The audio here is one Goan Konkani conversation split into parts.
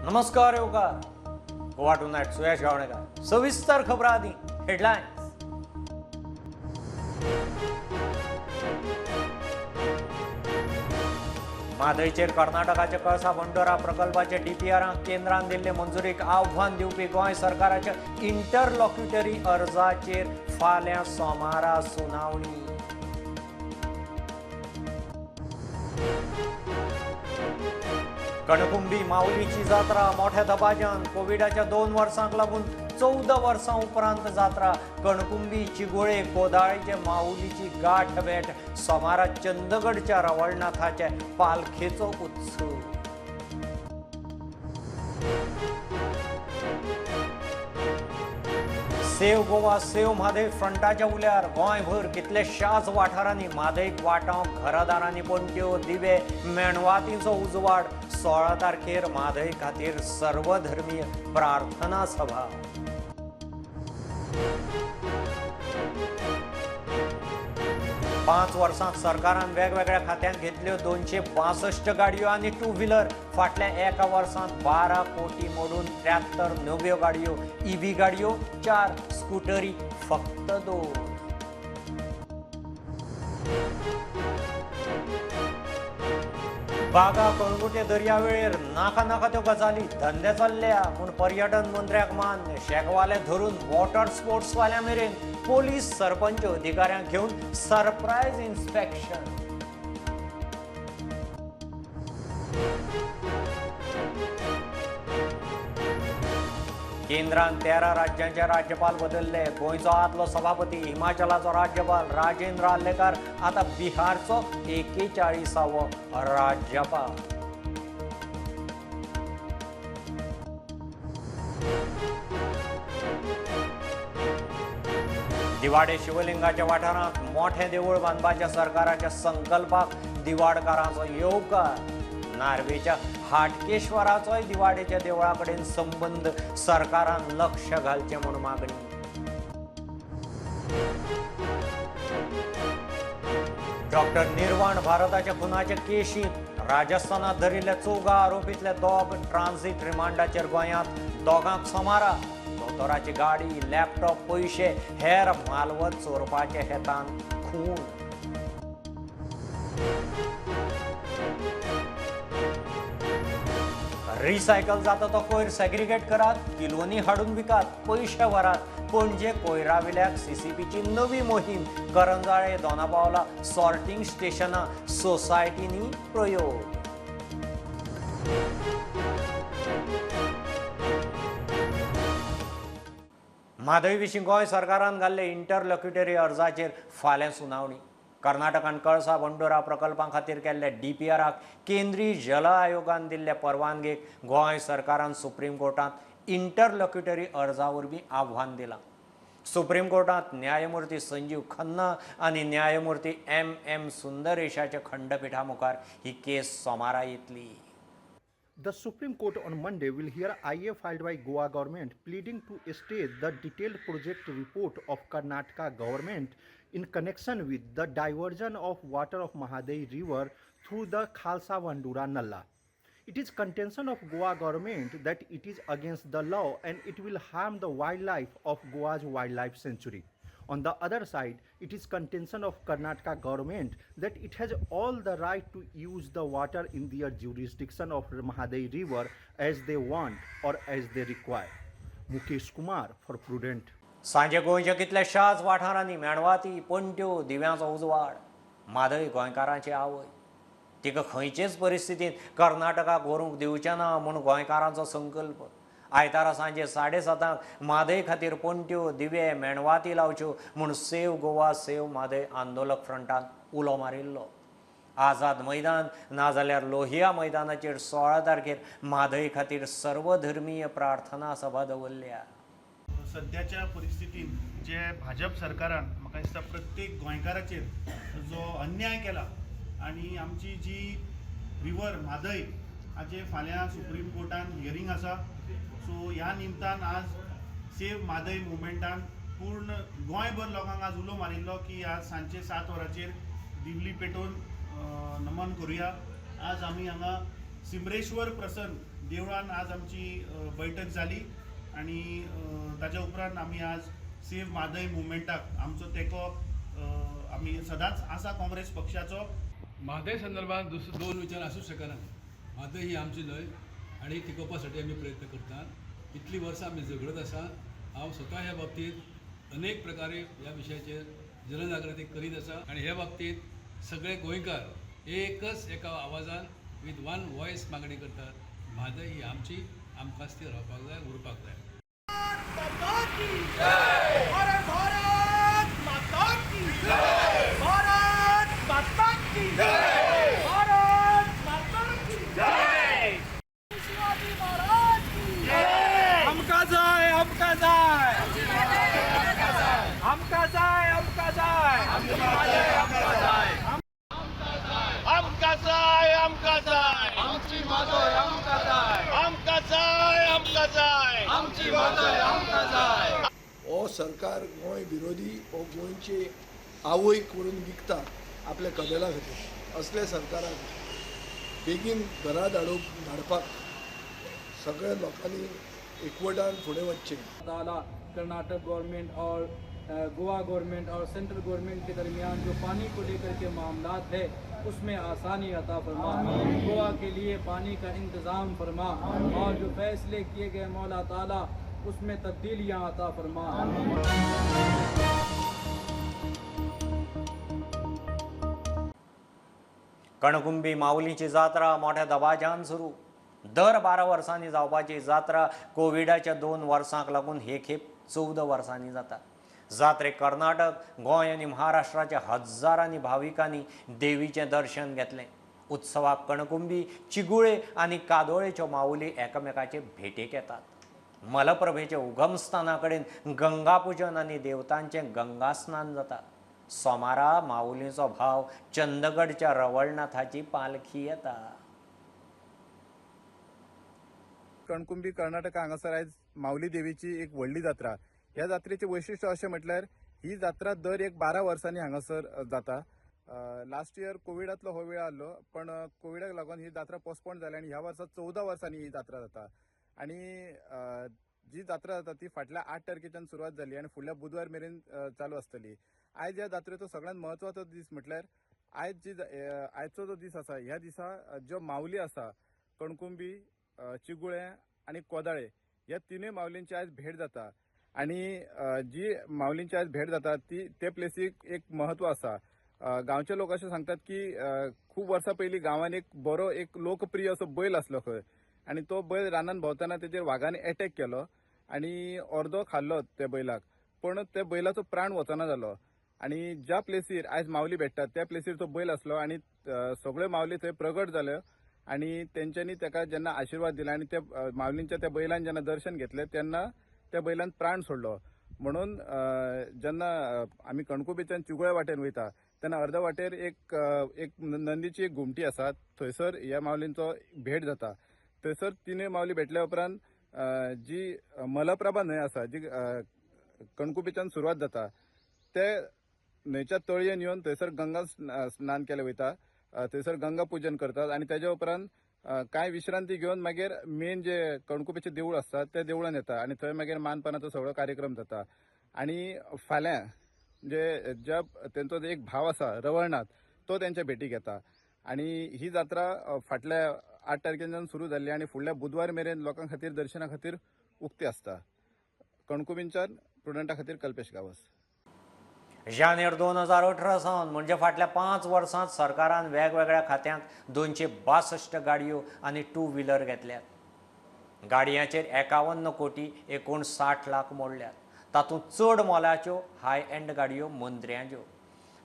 नमस्कार येवकार गोवा टू नायट सुयश गावणेकर. सविस्तर खबरां आदी हेडलायन्स. म्हादयचेर कर्नाटकाच्या कळसा भंडोरा प्रकल्पाच्या डीपीआरांक केंद्रान दिल्ले मंजुरीक आव्हान दिवपी गोंय सरकाराच्या इंटरलॉक्युटरी अर्जाचेर फाल्यां सोमारा सुनावणी. कणकुंबी माऊलीची जात्रा मोठ्या दबाज्यान. कोविडाच्या 2 वर्सांक लागून 14 वर्सां उपरांत जात्रा. कणकुंबी चिगोळे कोदाळीचे माऊलीची गाठ भेट. सोमारा चंदगडच्या रवळनाथाचे पालखेचो उत्सव. सेव गोवा सेव म्हादय फ्रंटाच्या उल्यार गोंयभर कितल्याशाच वाठारांनी म्हादयक वाटावंक घरादारांनी पणट्यो दिवे मेणवातींचो उजवाड. 16 तारखेर म्हादय खातीर सर्वधर्मीय प्रार्थना सभा. पांच वर्सांत सरकारान वेगवेगळ्या खात्यांक घेतल्यो 262 गाडयो आनी 2 व्हिलर. फाटल्या एका वर्सांत 12 कोटी मोडून 73 नव्यो गाडयो, ईव्ही गाडयो 4, स्कुटरी फक्त 2. बागा कळंगुटे दर्यावेळेर नाका नाका त्यो गजाली धंदे चल्ल्या म्हूण पर्यटन मंत्र्याक मान्य. शेकवाले धरून वॉटर स्पोर्ट्सवाल्या मेरेन पोलीस सरपंच अधिकाऱ्यांक घेवन सरप्रायज इन्स्पेक्शन. केंद्रान 13 राज्यांचे राज्यपाल बदलले. गोंयचो आदलो सभापती हिमाचलाचो राज्यपाल राजेंद्र आर्लेकर आतां बिहारचो 41वो राज्यपाल. दिवाडे शिवलिंगाच्या वाठारांत मोठें देवूळ बांदपाच्या सरकाराच्या संकल्पाक दिवाडकारांचो येवकार. नार्वेच्या हाटकेश्वराचोय दिवाडेच्या देवळा कडेन संबंद, सरकारान लक्ष घालचें म्हूण मागणी. डॉक्टर निर्वाण भारताच्या खुनाच्या केशींत राजस्थानात धरिल्ल्या 4 आरोपींतले 2 ट्रान्झीट रिमांडाचेर गोंयांत. 2 सोमारा दोतोराची गाडी, लॅपटॉप, पयशे हेर मालवत चोरपाच्या हेतान खून. रिसायकल जाता तो कोयर सेग्रिगेट करात, किलोनी हाडून विकात, पयशे व्हरात. पणजे कोयराविल्याक सीसीपीची नवी मोहीम. करंजाळे दोनापावला सॉर्टिंग स्टेशनां सोसायटींनी प्रयोग. म्हादय विशीं गोंय सरकारान घाल्ले इंटरलॉक्युटरी अर्जाचेर फाल्यां सुनावणी. कर्नाटकान कळसा भंडोरा प्रकल्पां खातीर केल्ल्या डीपीआराक केंद्रीय जल आयोगान दिल्ले परवानगेक गोंय सरकारान सुप्रीम कोर्टांत इंटरलॉक्युटरी अर्जा वरवीं आव्हान दिलां. सुप्रीम कोर्टांत न्यायमूर्ती संजीव खन्ना आनी न्यायमूर्ती एम एम सुंदरेशाच्या खंडपिठा मुखार ही केस सोमारा येतली. The Supreme Court on Monday will hear IA filed by Goa government pleading to stay the detailed project report of Karnataka government in connection with the diversion of water of Mahadei river through the Khalsa Vandura Nalla. It is contention of Goa government that it is against the law and it will harm the wildlife of Goa's wildlife sanctuary. On the other side, it is contention of Karnataka government that it has all the right to use the water in their jurisdiction of Mahadei river as they want or as they require. Mukesh Kumar for Prudent. सांजे गोंयच्या कितल्याशाच वाठारांनी मेणवाती, पणट्यो, दिव्यांचो उजवाड. म्हादय गोंयकारांची आवय, तिका खंयचेच परिस्थितींत कर्नाटकाक व्हरूंक दिवचें ना म्हूण गोंयकारांचो संकल्प. आयतारा सांजे 7:30 म्हादय खातीर पणट्यो, दिवे, मेणवाती लावच्यो म्हूण सेव गोवा सेव म्हादय आंदोलक फ्रंटान उलो मारिल्लो. आझाद मैदान नाजाल्यार लोहिया मैदानाचेर 16 तारखेर म्हादय खातीर सर्वधर्मीय प्रार्थना सभा दवरल्या. सद्याच्या परिस्थितीन जे भाजप सरकारान म्हाका दिसता प्रत्येक गोंयकाराचेर जो अन्याय केला आनी आमची जी रिवर म्हादय हाचे फाल्यां सुप्रीम कोर्टान हियरींग आसा. सो ह्या निमतान आज सेव म्हादय मुवमेंटान पूर्ण गोंयभर लोकांक आज उलो मारिल्लो की आज सांजचे 7 वरांचेर दिवली पेटोवन नमन करुया. आज आमी हांगा सिमरेश्वर प्रसन्न देवळान आज आमची बैठक जाली आनी ताच्या उपरांत आमी आज सेव म्हादय मुवमेंटाक आमचो तेंको आमी सदांच आसा काँग्रेस पक्षाचो. म्हादय संदर्भात दुसरो दोन विचार आसूच शकना. म्हादय ही आमची न्हंय आनी टिकोवपासाठी आमी प्रयत्न करतात. इतलीं वर्सां आमी झगडत आसा. हांव स्वता ह्या बाबतींत अनेक प्रकारे ह्या विशयाचेर जनजागृती करीत आसा आनी ह्या बाबतींत सगळे गोंयकार एकच एका आवाजान विथ वन वॉयस मागणी करतात, म्हादय ही आमची, आमकांच ती रावपाक जाय, उरपाक जाय. अरे भारत माता की जय! भारत माता की जय! भारत माता की जय! शिवाजी महाराज की जय! आमकां जाय, आमकां जाय, आमकां जाय, आमकां जाय. आमकां जाय, आमकां जाय, आमची मादय आमकां जाय, आमकां जाय, आमकां जाय, आमची मादय आमकां जाय. हो सरकार गोंय विरोधी. हो गोंयचे आवयक व्हरून विकता आपल्या कदेला खातीर. असल्या सरकाराक बेगीन घरा धाडपाक सगळ्या लोकांनी एकवटान फुडें वचचें. ताला कर्नाटक गवर्नमेंट और गोवा गवर्नमेंट और सेंट्रल गवर्नमेंट के दरमियान जो पानी को लेकर के मामलात है, उसमें आसानी अता फरमा. गोवा के लिए पानी का इंतज़ाम फरमा और जो फैसले किए गए, मौला ताला उसमें तब्दीलियाँ अता फरमा. कणकुंबी माऊलीची जात्रा मोठ्या दबाज्यान सुरू. दर 12 वर्सांनी जावपाची जात्रा कोविडाच्या 2 वर्सांक लागून हे खेप 14 वर्सांनी जाता. जात्रेक कर्नाटक, गोंय आनी महाराष्ट्राच्या हजारांनी भाविकांनी देवीचें दर्शन घेतलें. उत्सवाक कणकुंबी, चिगुळे आनी कादोळेच्यो माऊली एकामेकाचे भेटेक येतात. मलप्रभेच्या उगमस्थाना कडेन गंगापूजन आनी देवतांचें गंगास्नान जाता. सोमारा माऊलीचो भाव चंदगडच्या रवळनाथाची पालखी येता. कणकुंबी कर्नाटका हांगासर आयज माऊली देवीची एक व्हडली जात्रा. ह्या जात्रेचें वैशिश्ट अशें म्हटल्यार ही जात्रा दर एक 12 वर्सांनी हांगासर जाता. लास्ट इयर कोविडांतलो हो वेळ आसलो, पण कोविडाक लागून ही जात्रा पोस्टपोन जाली आनी ह्या वर्सा 14 वर्सांनी ही जात्रा जाता. आनी जी जात्रा जाता ती फाटल्या 8 तारखेच्यान सुरवात जाली आनी फुडल्या बुधवार मेरेन चालू आसतली. आयज ह्या जात्रेचो सगळ्यांत म्हत्वाचो दीस म्हटल्यार आयचो जो दीस आसा, ह्या दिसा ज्यो माऊली आसा, कणकुंबी, चिगुळे आनी कोदाळे, ह्या तिनूय माऊलींची आयज भेट जाता. आनी जी माऊलींची आयज भेट जाता ती ते प्लेसीक एक महत्व आसा. गांवचे लोक अशें सांगतात की खूब वर्सां पयलीं गांवांत एक बरो एक लोकप्रिय असो बैल आसलो खंय, आनी तो बैल रानान भोंवतना तेजेर वागान एटॅक केलो आनी अर्दो खाल्लो त्या बैलाक, पण त्या बैलाचो प्राण वचना जालो. आनी ज्या प्लेसीर आयज माऊली भेट्टात त्या प्लेसीर तो बैल आसलो आनी सगळ्यो माऊली थंय प्रगट जाल्यो आनी तेंच्यांनी ताका जेन्ना आशिर्वाद दिला आनी त्या माऊलींच्या त्या बैलान जेन्ना दर्शन घेतलें तेन्ना त्या बैलान प्राण सोडलो. म्हणून जेन्ना आमी कणकुंबीच्यान चिगुळे वाटेन वयता तेन्ना अर्द वाटेर एक एक नंदीची एक घुमटी आसा, थंयसर ह्या माऊलींचो भेट जाता. थंयसर तिनूय माऊली भेटल्या उपरांत जी मलप्रभा न्हंय आसा, जी कणकुंबीच्यान सुरवात जाता, ते न्हंयच्या तळयेन येवन थंयसर गंगा स्नान केलें वयता. थंयसर गंगा पूजन करतात आनी तेज्या उपरांत कांय विश्रांती घेवन मागीर मेन जे कणकुंबीचें देवूळ आसता त्या देवळान येता आनी थंय मागीर मानपानाचो सगळो कार्यक्रम जाता. आनी फाल्यां जे ज्या तेंचो एक भाव आसा रवळनाथ, तो तेंच्या भेटीक येता. आनी ही जात्रा फाटल्या 8 तारखेच्यान सुरू जाल्ली आनी फुडल्या बुधवार मेरेन लोकां खातीर दर्शना खातीर उक्ती आसता. कणकुंबीच्यान प्रुडंटा खातीर कल्पेश गांवस. जानेर 2018 सावन म्हणजे फाटल्या 5 वर्सांत सरकारान वेगवेगळ्या खात्यांक 262 गाडयो आनी 2 व्हिलर घेतल्यात. गाडयांचेर 51 कोटी 59 लाख मोडल्यात. तातूंत चड मोलाच्यो हाय एंड गाडयो मंत्र्यांच्यो.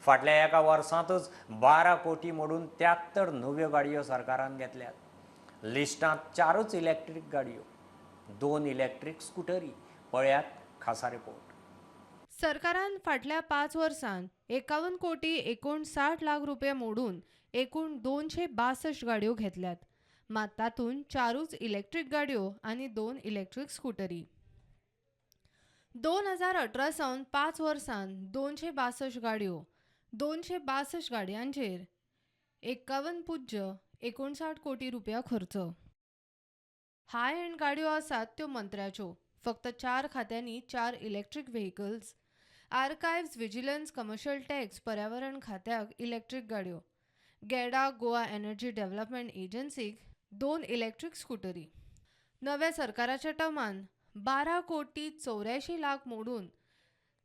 फाटल्या एका वर्सांतच 12 कोटी मोडून 73 नव्यो गाडयो सरकारान घेतल्यात. लिस्टांत 4 इलेक्ट्रीक गाडयो, 2 इलेक्ट्रीक स्कुटरी. पळयात खासा रिपोर्ट. सरकारान फाटल्या 5 वर्सांत 51 कोटी 59 लाख रुपया मोडून एकूण 262 गाडयो घेतल्यात. मात तातूंत 4 इलेक्ट्रीक गाडयो आनी 2 इलेक्ट्रीक स्कुटरी. 2018 सावन 5 वर्सांत 262 गाडयो, 262 गाडयांचेर 51.59 कोटी रुपया खर्च. हाय एंड गाडयो आसात त्यो मंत्र्याच्यो. फक्त 4 खात्यांनी 4 electric vehicles. Archives, vigilance, commercial tax, पर्यावरण खात्याक इलेक्ट्रीक गाडयो. गेडा, गोवा एनर्जी डेव्हलपमेंट एजन्सीक 2 इलेक्ट्रीक स्कुटरी. नव्या सरकाराच्या टर्मान 12 कोटी 84 लाख मोडून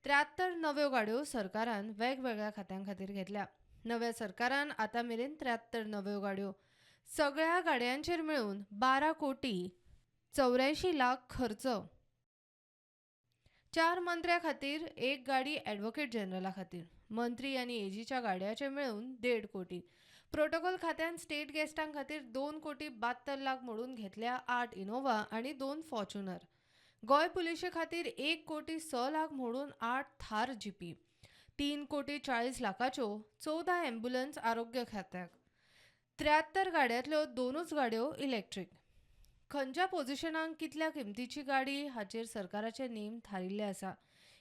73 नव्यो गाडयो सरकारान वेगवेगळ्या खात्यां खातीर घेतल्या. नव्या सरकारान आतां मेरेन 73 नव्यो गाडयो, सगळ्या गाडयांचेर मेळून 12 कोटी 84 लाख खर्च. 4 मंत्र्यां खातीर 1 गाडी ॲडव्होकेट जनरला खातीर. मंत्री आनी एजीच्या गाडयाचे मेळून 1.5 कोटी. प्रोटोकॉल खात्यान स्टेट गेस्टां खातीर 2 कोटी 72 लाख मोडून घेतल्या 8 इनोवा आनी 2 फॉर्च्युनर. गोंय पुलिशे खातीर 1 कोटी 6 लाख मोडून 8 थार जीपी. 3 कोटी 40 लाखाच्यो 14 ॲम्ब्युलन्स आरोग्य खात्याक. 73 गाडयांतल्यो 2च गाडयो इलेक्ट्रीक. खंयच्या पोजिशनाक कितल्या किमतीची गाडी हाचेर सरकाराचे नेम थारिल्ले आसा.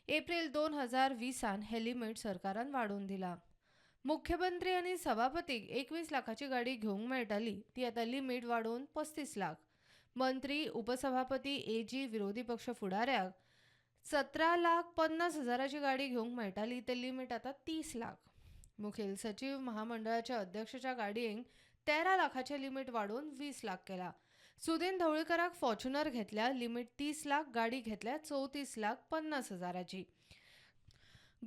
एप्रील 2020 हे लिमीट सरकारान वाडोवन दिला. मुख्यमंत्री आनी सभापतीक 21 लाखाची गाडी घेवंक मेळटाली, ती आतां लिमीट वाडोवन 35 लाख. मंत्री, उपसभापती, एजी, विरोधी पक्ष फुडाऱ्याक 17 लाख 50 हजाराची गाडी घेवंक मेळटाली, ते लिमीट आतां 30 लाख. मुखेल सचीव, महामंडळाच्या अध्यक्षाच्या गाडयेंक 13 लाखाचें लिमीट वाडोवन 20 लाख केला. सुदीन ढवळीकराक फॉर्च्युनर घेतल्या, लिमीट 30 लाख, गाडी घेतल्या 34 लाख 50 हजाराची.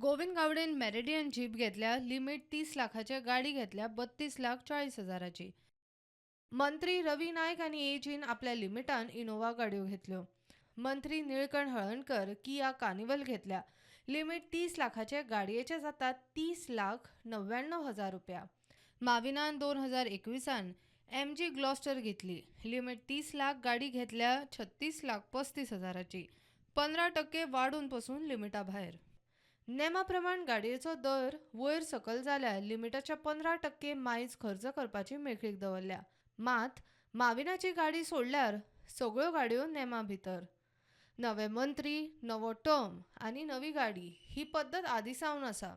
गोविंद गावडेन मेरेडियन जीप घेतल्या, लिमीट 30 लाखाचे, गाडी घेतल्या 32 लाख 40 हजाराची. मंत्री रवी नायक आनी एजीन आपल्या लिमिटान इनोवा गाडयो घेतल्यो. मंत्री निळकंठ हळर्णकर किया कार्निवल घेतल्या, लिमीट 30 लाखाचे, गाडयेचे जाता 30 लाख 99 हजार रुपया. माविनान 2021 MG Gloster घेतली, लिमीट 30 लाख, गाडी घेतल्या 36 लाख 35 हजाराची, 15% वाडून पसून लिमिटा भायर. नेमा प्रमाण गाडयेचो दर वयर सकल जाल्यार लिमिटाच्या 15% मायज खर्च करपाची मेकळीक दवरल्या. मात माविनाची गाडी सोडल्यार सगळ्यो गाडयो नेमा भितर. नवे मंत्री, नवो टर्म आनी नवी गाडी ही पद्दत आदी सावन आसा.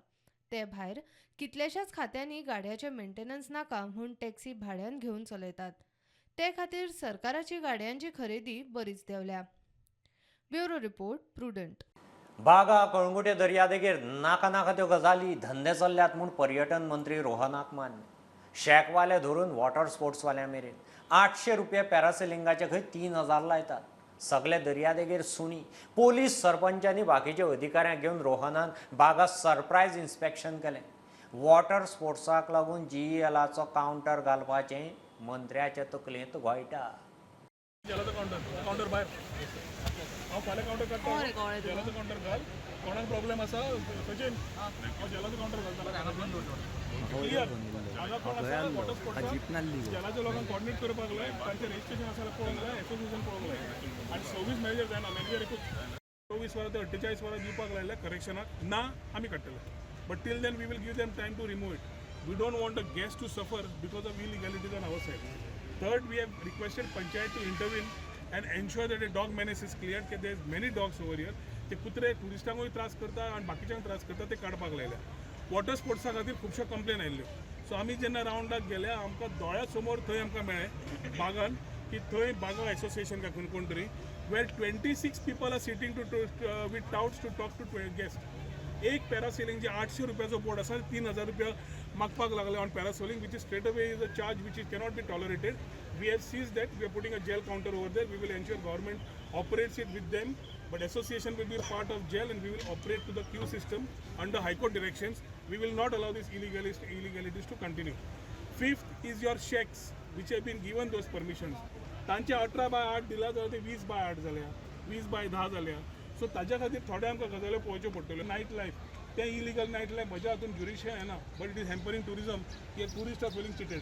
ते भायर कितल्याशाच खात्यांनी गाडयाचे मेंटेनन्स नाका म्हूण टॅक्सी भाड्यान घेवन चलयतात. ते खातीर सरकाराची गाडयांची खरेदी बरीच देंवल्या. Bureau report, Prudent. Baga Calangute दर्यादेगेर नाका नाका त्यो गजाली धंदे चल्ल्यात म्हूण पर्यटन मंत्री रोहनाक मान्य. शॅकवाले धरून वॉटर स्पोर्ट्सवाल्या मेरेन 800 रुपये पॅरासेलिंगाचे खंय 3000 लायतात. सगळे दर्यादेगेर सुणी. पोलीस सरपंचांनी बाकीच्या अधिकाऱ्यांक घेवन रोहनान बागा सरप्रायज इन्स्पेक्शन केलें. वॉटर स्पोर्ट्साक लागून जीईएलाचो कावंटर घालपाचें मंत्र्याचे तकलेंत घोळटा. जेलाचो कावंटर भायर हांव फाल्यां कावंटर काडटा. जेलाचो कावंटर घाल, कोणाक प्रॉब्लेम आसा सचिन, हांव जेलाचो कावंटर घालता. क्लियर हांगा कोण आसा वॉटर स्पोर्ट्साक जेलाच्या लोकांक कॉर्डिनेट करपाक जाय. तांचें रजिस्ट्रेशन आसा जाल्यार पळोवंक जाय, एसोसिएशन पळोवंक जाय. आनी सर्वीस मॅनेजर जायना, मॅनेजर एकूच 24 वरां ते 48 वरां दिवपाक लायल्या करेक्शनाक ना आमी काडटले. But till then we will give them time to remove it. We don't want the guest to suffer because of illegalities on our side. Third, we have requested panchayat to intervene and ensure that a dog menace is cleared. There is many dogs over here. ते कुत्रे टुरिस्टांकूय त्रास करता आनी बाकीच्यांक त्रास करता, ते काडपाक लायल्या. वॉटर स्पोर्ट्सा खातीर खुबश्यो कंप्लेन आयिल्ल्यो. सो आमी जेन्ना रावंडाक गेले आमकां दोळ्या समोर थंय आमकां मेळ्ळें बागान की थंय बागा एसोसिएशन काय कोण तरी where 26 people are sitting to with touts to talk to guest. एक पॅरासेलिंग जे 800 रुपयाचो बोर्ड आसा 3000 रुपया मागपाक लागले on parasailing, which is straight away is a charge which is cannot be tolerated. We have seized that. We are putting a jail counter over there. We will ensure government operates it with them, but association will be part of jail and we will operate to the queue system under High Court directions. We will not allow these illegalities to continue. Fifth is your shacks, which have been given those permissions. तांचे 18x8 दिला जाल्यार ते 20x8 जाल्या, 20x10 जाल्या. सो ताज्या खातीर थोड्यो आमकां गजाल्यो पळोवच्यो पडटल्यो. नायट लायफ, तें इलिगल नायट लायफ म्हज्या हातून ज्युरिशन येना, but it is hampering tourism. की tourist are feeling cheated.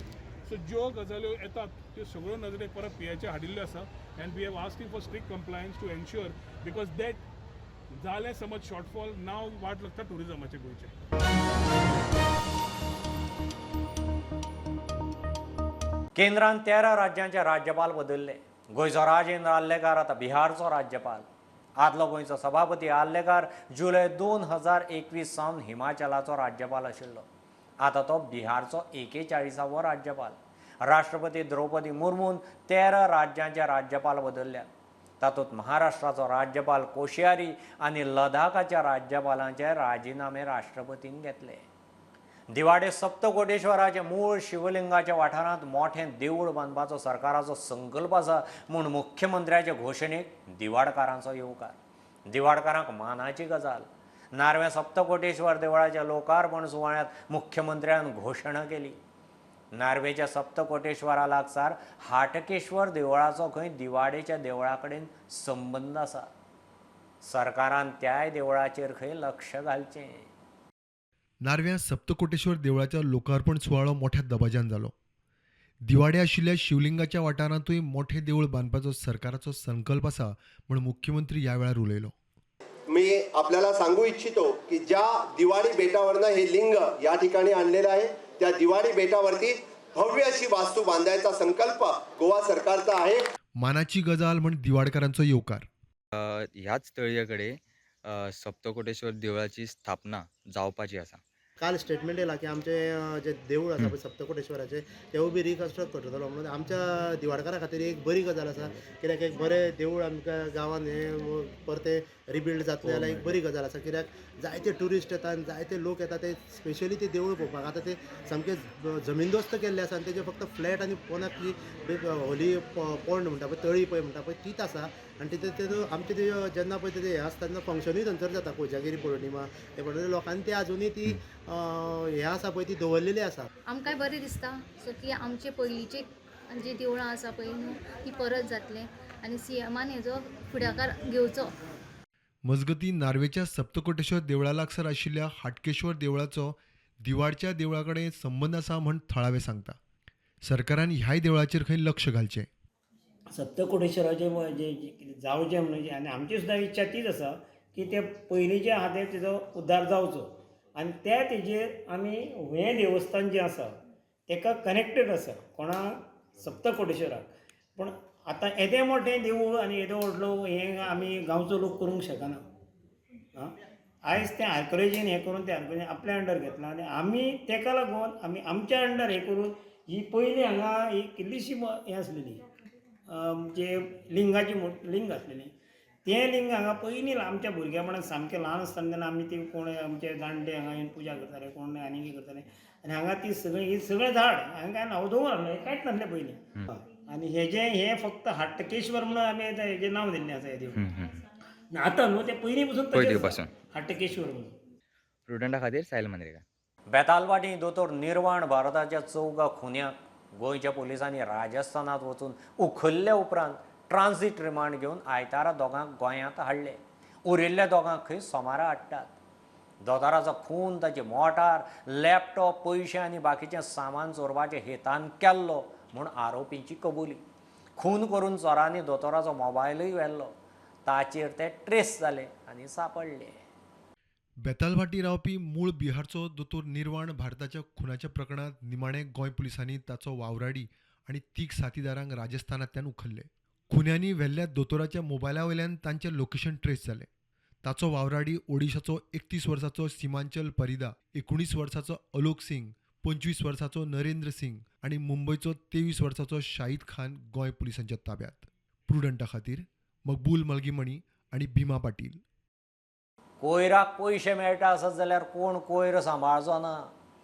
So ज्यो गजाल्यो येतात त्यो सगळ्यो नजरेक परत पियाचे हाडिल्ल्यो आसा and we have asking for strict compliance to ensure, because that जालें समज शॉर्टफॉल नाव वाट लागता टुरिजमाचे गोंयचे. केंद्रान 13 राज्यांचे राज्यपाल बदलले. गोंयचो राजेंद्र आर्लेकार आतां बिहारचो राज्यपाल. आदलो गोंयचो सभापती आर्लेकार जुलय 2021 सावन हिमाचलाचो राज्यपाल आशिल्लो. आतां तो बिहारचो 41वो राज्यपाल. राष्ट्रपती द्रौपदी मुर्मून 13 राज्यांचे राज्यपाल बदलल्यात. तातूंत महाराष्ट्राचो राज्यपाल कोश्यारी आनी लडाखाच्या राज्यपालांचे राजिनामे राष्ट्रपतीन घेतले. दिवाडे सप्तकोटेश्वराचे मूळ शिवलिंगाच्या वाठारांत मोठें देवूळ बांदपाचो सरकाराचो संकल्प आसा म्हूण मुख्यमंत्र्याचे घोशणेक दिवाडकारांचो येवकार. दिवाडकारांक मानाची गजाल. नार्वे सप्तकोटेश्वर देवळाच्या लोकार्पण सुवाळ्यांत मुख्यमंत्र्यान घोशणा केली. नार्वेच्या सप्तकोटेश्वरा लागसार हाटकेश्वर देवळाचो खंय दिवाडेच्या देवळा कडेन संबंद आसा. सरकारान त्याय देवळाचेर खंय लक्ष घालचें. नार्व्या सप्तकोटेश्वर देवळाचो लोकार्पण सुवाळो मोठ्या दबाज्यान जालो. दिवाडे आशिल्ल्या शिवलिंगाच्या वाठारांतूय मोठें देवूळ बांदपाचो सरकाराचो संकल्प आसा म्हूण मुख्यमंत्री ह्या वेळार उलयलो. मी आपल्याला सांगू इच्छितो की ज्या दिवाडी बेटावरनं हे लिंग या ठिकाणी आणलेलं आहे त्या दिवाडी बेटावरती भव्य अशी वास्तू बांधायचा संकल्प गोवा सरकारचा आहे. मानाची गजाल म्हण दिवाडकारांचो येवकार. ह्याच तळये कडेन सप्तकोटेश्वर देवळाची स्थापना जावपाची आसा. काल स्टेटमेंट येयला की आमचें जें देवूळ आसा पळय सप्तकोटेश्वराचें तेवूय बी रिकन्स्ट्रक्ट करतलो म्हणून आमच्या दिवाडकारा खातीर एक बरी गजाल आसा. कित्याक एक बरें देवूळ आमकां गांवांत हें परतें रिबिल्ड जातलें जाल्यार एक बरी गजाल आसा. कित्याक जायते ट्युरिस्ट येता आनी जायते लोक येता ते स्पेशली ते देवूळ पळोवपाक. आतां ते सामकें जमीनदोस्त केल्लें आसा आनी तेजें फक्त फ्लॅट आनी पोनाक जी होली पोंड म्हणटा पळय तळी पळय म्हणटा पळय तीच आसा. आनी तितून आमचें ते जेन्ना पळय तें हें आसता तेन्ना फंक्शनूय थंयसर जाता कोजागिरी पौर्णिमा ते म्हणटकीर लोकांनी ते आजुनूय ती हें आसा पळय ती दवरलेली आसा. आमकांय बरें दिसता सो की आमचे पयलींची जी देवळां आसा पळय न्हू ती परत जातले आनी सीएमान हेजो फुडाकार घेवचो. मजगतीं नार्वेच्या सप्तकोटेश्वर देवळा लागसार आशिल्ल्या हाटकेश्वर देवळाचो दिवाडच्या देवळा कडेन संबंद आसा म्हूण थळावे सांगता. सरकारान ह्याय देवळाचेर खंय लक्ष घालचें. सप्तकोटेश्वराचें जे जावचें म्हणून आनी आमची सुद्दां इच्छा तीच आसा की ते पयलींचे आहा ते तेजो उद्धार जावचो आनी त्या तेजेर आमी हें देवस्थान जें आसा तेका कनेक्टेड आसा कोणा सप्तकोटेश्वराक. पूण आतां येदें मोठें देवूळ आनी येदो व्हडलो हें आमी गांवचो लोक करूंक शकना. आं आयज तें आर्किओलॉजीन हें करून तें आर्किओलॉजीन आपल्या अंडर घेतलां आनी आमी तेका लागून आमी आमच्या अंडर हें करून ही पयलीं हांगा एक इल्लीशी हें आसलेली जे लिंगाची लिंग आसलेली तें लिंग हांगा पयलीं आमच्या भुरगेपणांत सामकें ल्हान आसतना तेन्ना आमी ती कोण आमचे जाणटे हांगा येवन पुजा करताले कोण आनी कितें करताले आनी हांगा ती सगळीं ही सगळें झाड हांगा कांय ना दोंगर आसलो कांयच नासलें पयलीं. आनी हेजें हें फक्त हाटकेश्वर म्हणून आमी हेजें नांव दिल्लें आसा हें देवूळ. आतां न्हू तें पयलीं पसून हाटकेश्वर म्हणून. प्रुडंटा खातीर सायल मांद्रेकार. बेतालवाटी दोतोर निर्वाण भारताच्या 4 खुन्याक गोंयच्या पुलिसांनी राजस्थानात वचून उखल्ल्या उपरांत ट्रान्झीट रिमांड घेवन आयतारा दोगांक गोंयांत हाडले. उरिल्ल्या दोगांक खंय सोमारा हाडटात. दोतोराचो खून ताची मोटार लॅपटॉप पयशे आनी बाकीचें सामान चोरपाच्या हेतान केल्लो म्हूण आरोपींची कबुली. खून करून चोरांनी दोतोराचो मोबायलूय व्हेल्लो. ताचेर ते ट्रेस जाले आनी सापडले. बेतालभाटी रावपी मूळ बिहारचो दोतोर निर्वाण भारताच्या खुनाच्या प्रकरणांत निमाणे गोंय पुलिसांनी ताचो वावराडी आनी तीग साथीदारांक राजस्थानांतल्यान उखल्ले. खुन्यांनी व्हेल्ल्या दोतोराच्या मोबायला वयल्यान तांचें लोकेशन ट्रेस जालें. ताचो वावराडी ओडिशाचो 31 वर्साचो सीमांचल परिदा, 19 वर्साचो अलोक सिंग, 25 वर्साचो नरेंद्र सिंग आनी मुंबयचो 23 वर्साचो शाहिद खान गोंय पुलिसांच्या ताब्यात. प्रुडंटा खातीर मकबूल मलगीमणी आनी भीमा पाटील. कोयराक पयशे मेळटा आसत जाल्यार कोण कोयर सांबाळचो ना.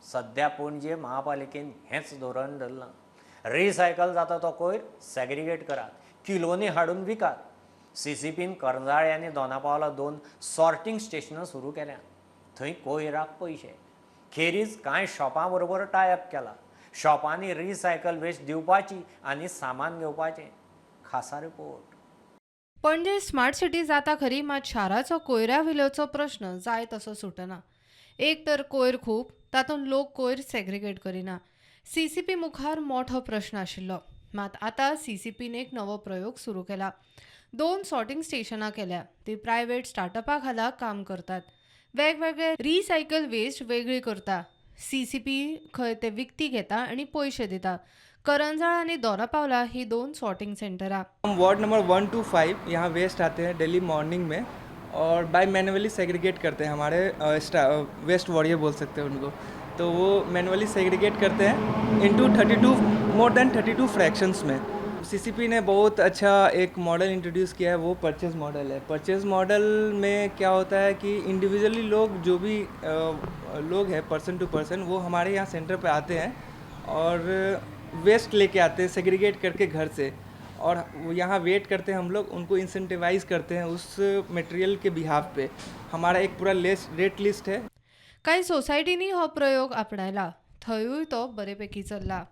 सद्या पणजे महापालिकेन हेंच धोरण धरलां. रिसायकल जाता तो कोयर सेग्रिगेट करात, किलोनी हाडून विकात. सीसीपीन करंजाळे आनी दोनापावला 2 सॉर्टिंग स्टेशनां सुरू केल्यात. थंय कोयराक पयशे. खेरीज कांय शॉपां बरोबर टायप केला. शॉपांनी रिसायकल वेस्ट दिवपाची आनी सामान घेवपाचें. खासा रिपोर्ट. पणजे स्मार्ट सिटी जाता खरी, मात शाराचो कोयरा विलोचो प्रश्न जाय तसो सुटना. एक तर कोयर खूब, तातूंत लोक कोयर सेग्रिगेट करिना. सीसीपी मुखार मोठो प्रश्न आशिल्लो, मात आतां सीसीपीन एक नवो प्रयोग सुरू केला. 2 सॉर्टिंग स्टेशनां केल्या, ती प्रायव्हेट स्टार्टअपा खाला काम करतात. वेगवेगळे रिसायकल वेस्ट वेगळी करता. सीसीपी खंय ते विकती घेता आनी पयशे दिता. करंजाळ आनी दोनापावला ही 2 सॉर्टिंग सेंटरां. हम वार्ड नंबर 1 to 5 यहाँ वेस्ट आते हैं डेली मॉर्निंग में और बाय मैनुअली सेग्रीगेट करते हैं. हमारे वेस्ट वॉरियर बोल सकते हैं उनको, तो वो मैनुअली सेग्रीगेट करते हैं इनटू 32 मोर देन 32 फ्रैक्शंस में। सीसीपी ने बहुत अच्छा एक मॉडल इंट्रोड्यूस किया है, वो परचेज मॉडल है। परचेज मॉडल में क्या होता है कि इंडिविजुअली लोग जो भी लोग हैं पर्सन टू पर्सन, वो हमारे यहाँ सेंटर पे आते हैं और वेस्ट लेके आते हैं सेग्रीगेट करके घर से, और यहाँ वेट करते हैं हम लोग, उनको इंसेंटिवाइज करते हैं उस मटेरियल के बिहाफ पे। हमारा एक पूरा रेट लिस्ट है। कांय सोसायटींनी हो प्रयोग आपणायला, थंयूय तो बरेपैकी चल्ला।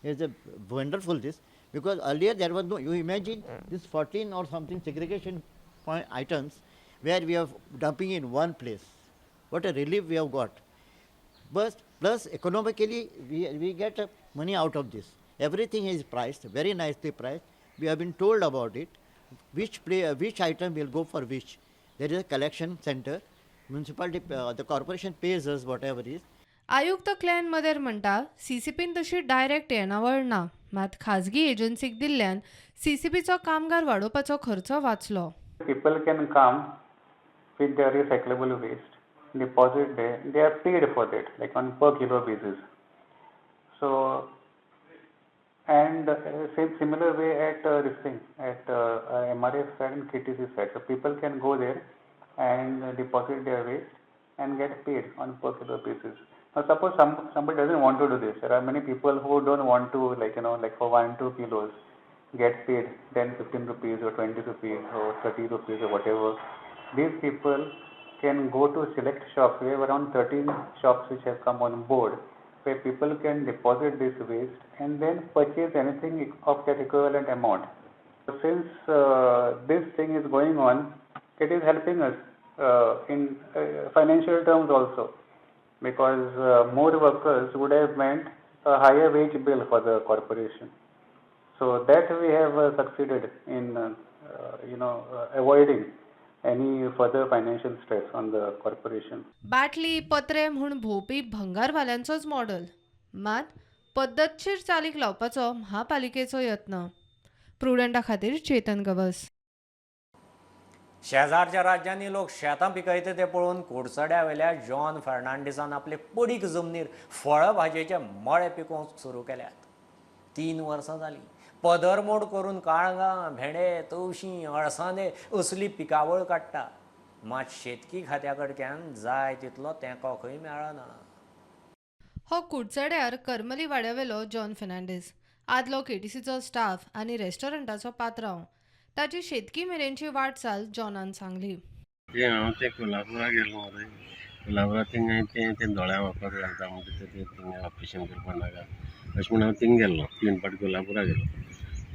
It's a wonderful this, because earlier there was no, you imagine this 14 or something segregation point items where we are dumping in one place. What a relief we have got. But plus economically we get money out of this. Everything is priced, very nicely priced. We have been told about it, which item will go for which. There is a collection center. Municipality, the corporation pays us whatever is. आयुक्त क्लॅन मदेर म्हणटा सीसीपीन तशी डायरेक्ट येणावळ ना, मात खाजगी एजन्सीक दिल्ल्यान सीसीपीचो कामगार वाडोवपाचो खर्च वाचलो। People can come with their recyclable waste, deposit there, they are paid for that, like on per kilo basis. So, and same similar way at this thing at MRF side and KTC side. So people can go there and deposit their waste and get paid on per kilo basis. Now suppose somebody doesn't want to do this. There are many people who don't want to, like, you know, like for 1-2 kilos get paid 10, 15 rupees or 20 rupees or 30 rupees or whatever. These people can go to select shops. We have around 13 shops which have come on board, where people can deposit this waste and then purchase anything of that equivalent amount. So since this thing is going on, it is helping us in financial terms also, because more workers would have meant a higher wage bill for the corporation. So that we have succeeded in avoiding any further financial stress on the corporation. बाटली पत्रे म्हूण भोंवपी भंगारवाल्यांचोच मॉडल, मात पद्दतशीर चालीक लावपाचो म्हापालिकेचो यत्न। प्रुडंटा खातीर चेतन गवस। शेजारच्या राज्यांनी लोक शेतां पिकयता ते पळोवन कुडचड्या वेल्या जॉन फर्नांडीसान आपले पडीक जमनीर फळ भाजयेचे मळे पिकोवंक सुरू केल्यात। 3 वर्सां जालीं पदरमोड करून काळगां, भेंडे, तवशीं, अळसांदे असली पिकावळ काडटा, मात शेतकी खात्या कडच्यान जाय तितलो तेंको खंय मेळना। हो कुडचड्यार करमली वाड्यावेलो जॉन फर्नांडीस आदलो केटीसीचो स्टाफ आनी रेस्टॉरंटाचो पात्रांव। ताची शेतकी मेरेनची वाटचाल जॉनान सांगली। ते हांव ते कोल्हापुरा गेलो मरे, कोल्हापुरा थिंगा तें ते दोळ्या वखद घालता म्हणटा ते थिंगा ऑपरेशन करपाक नाका अशें म्हूण हांव थिंग गेल्लो। 3 फावट कोल्हापुरा गेलो,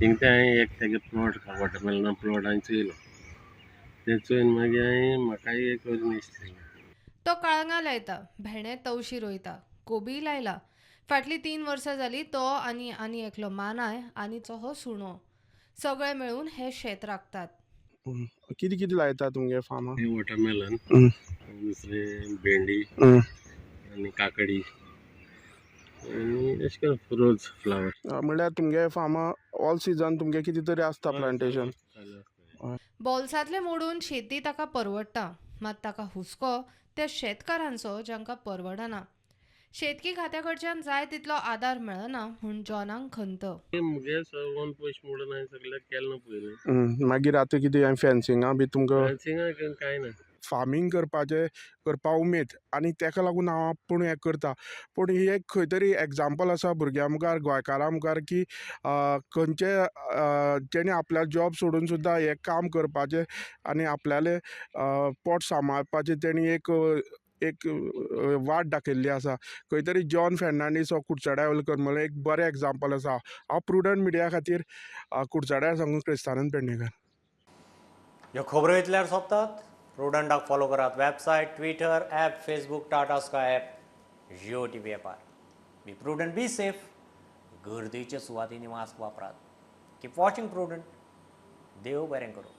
थिंग तें हांवें एक तेगे प्लॉट वॉटरमेलना प्लॉट हांवें चोयलो, तें चोयन मागीर हांवें म्हाकाय एक वयर दिसलें। तो काळंगां लायता, भेंडे तवशी रोयता, कोबी लायला। फाटलीं 3 वर्सां जालीं तो आनी आनी एकलो मानाय आनी तो हो सुणो सगळे मेळून हे शेत राखतात। कितें कितें लायता तुमगे फार्मा? वॉटरमेलन, दुसरें भेंडी आनी काकडी आनी अशें करून रोज फ्लावर। म्हणल्यार तुमगे फार्मा ऑल सिजन तुमगे कितें तरी आसता प्लांटेशन? बोल्सांतले मोडून शेती ताका परवडटा, मात ताका हुस्को त्या शेतकारांचो जांकां परवडना। शेतकी खात्या कडच्यान जाय तितलो आदार मेळना म्हूण जॉनाक खंत। मुगे वन पयशे मोडून हांवें सगळें केलें पयलीं। मागीर आतां कितें फेन्सिंगा बी तुमकां? फेन्सिंगा कांय ना। फार्मींग करपा उमेद आनी तेका लागून हांव आपूण हें करता, पूण ही एक खंय तरी एग्जाम्पल आसा भुरग्यां मुखार, गोंयकारां मुखार की खंयचे जेणे आपल्या जॉब सोडून सुद्दां हें काम करपाचें आनी आपल्यालें पोट सांबाळपाचें तेणी एक एक वाट दाखयल्ली आसा। खंय तरी जॉन फर्नांडीस हो कुडचड्या वयलो करमल एक बरें एग्जाम्पल आसा। हांव प्रुडंट मिडिया खातीर कुडचड्यार साकून क्रिस्तानंद पेडणेकर। ह्यो खबरो इतल्यार सोंपतात। प्रुडंटाक फॉलो करात website, Twitter, app, Facebook, Tata Sky app, Jio TV ॲपार। Be prudent, be safe. गर्देच्या सुवातींनी मास्क वापरात। Keep watching Prudent. देव बरें करूं।